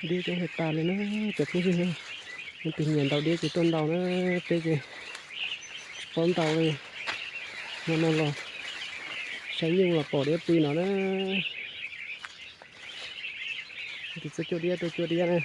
Diab coob tag tas li na, cov phooj ywg. Leej twg nyiam ntaus diab ces tuaj ntaus na, peb ces tsis paub ntaus li. Hmo no los saib nyuj los pom diab pw no na. Leej twg txawj cuab diab tuaj cuab diab na.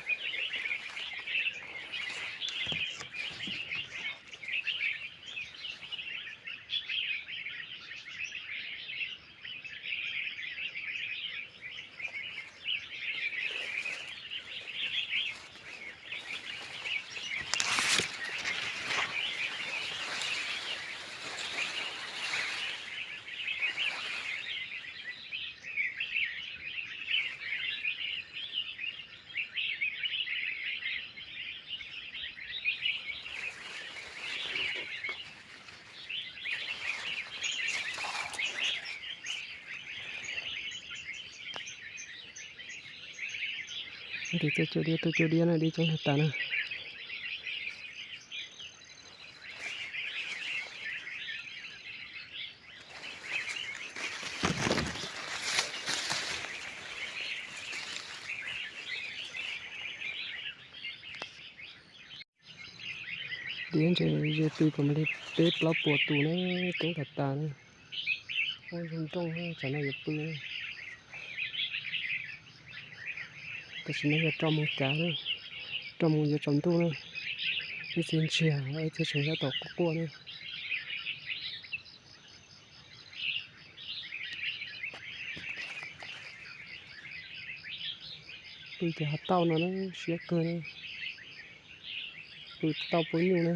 Leej twg txawj cuab diab tuaj cuab diab na, diab coob tag tas na. Diab ntses ze pw kom li peb plaub puas tus na, coob tag tas na. Ua zoo nrooj tsam no yuav pw. Tam sim no yog rau moos kav na, rau moos yuav tsaus ntuj na. Ib txhia ntsiag, ib txhia tseem tab tom quaj quaj na. Pw ces hav tauj no na, siab kawg na. Pw tauj puab nyuj na.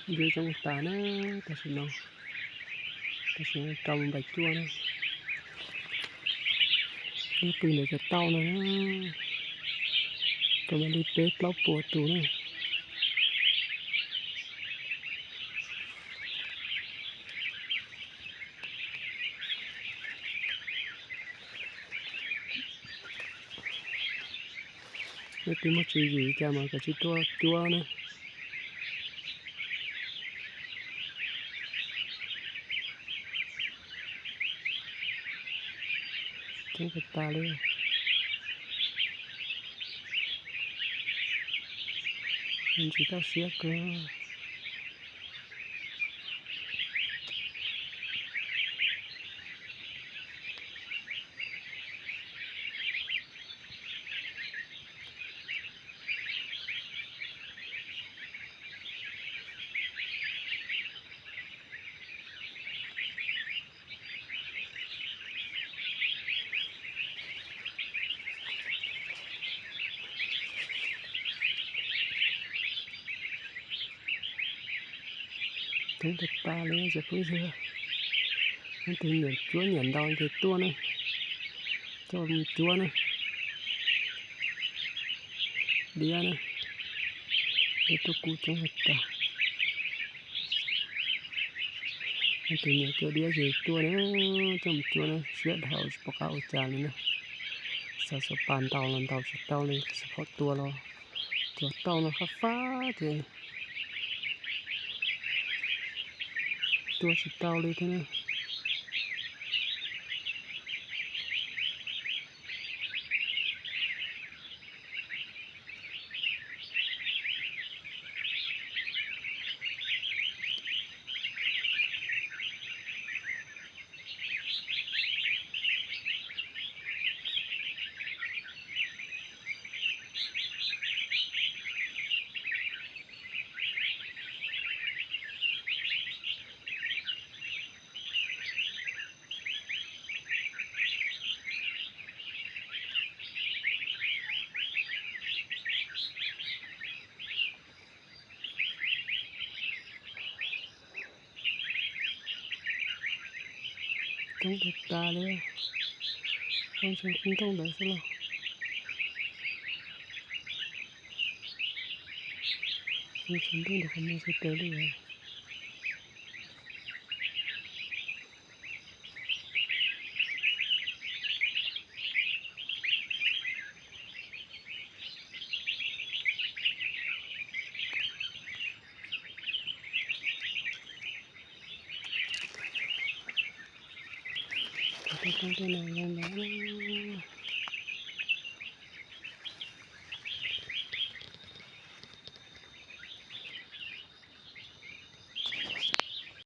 Ntsia zoo tas na, tam sim no, tam sim no rau npaim cuaj na. Lub pw ntawd cov tauj no na, rau mam li peb plaub puas tus na. Leej twg muaj tswv yim cas mas kav tsij tuaj cuab na. Coob tas tas li. Ntsis toj siab kawg. Coob tag tas li cov phooj ywg. Leej twg nyiam cuab nyiam ntaus ces tuaj na, coj mus cuab na. Diab na, diab tuaj kuj coob tag. Leej twg nyiam cuab diab ces tuaj na, coj mus cuab na, siab dhau tsis pom qab ua cas li na. Xav xuas pas ntaus los ntaus tsis tau li, xav pom tua los Cov tauj no fab fab ces tua tsis tau li thiab na. Coob tas tas li, ua ntses qub nrooj ntawd xwb los. Tshav ntuj ntawm qhov muag tsis pem li. Cov tauj tej no zoo ntawd.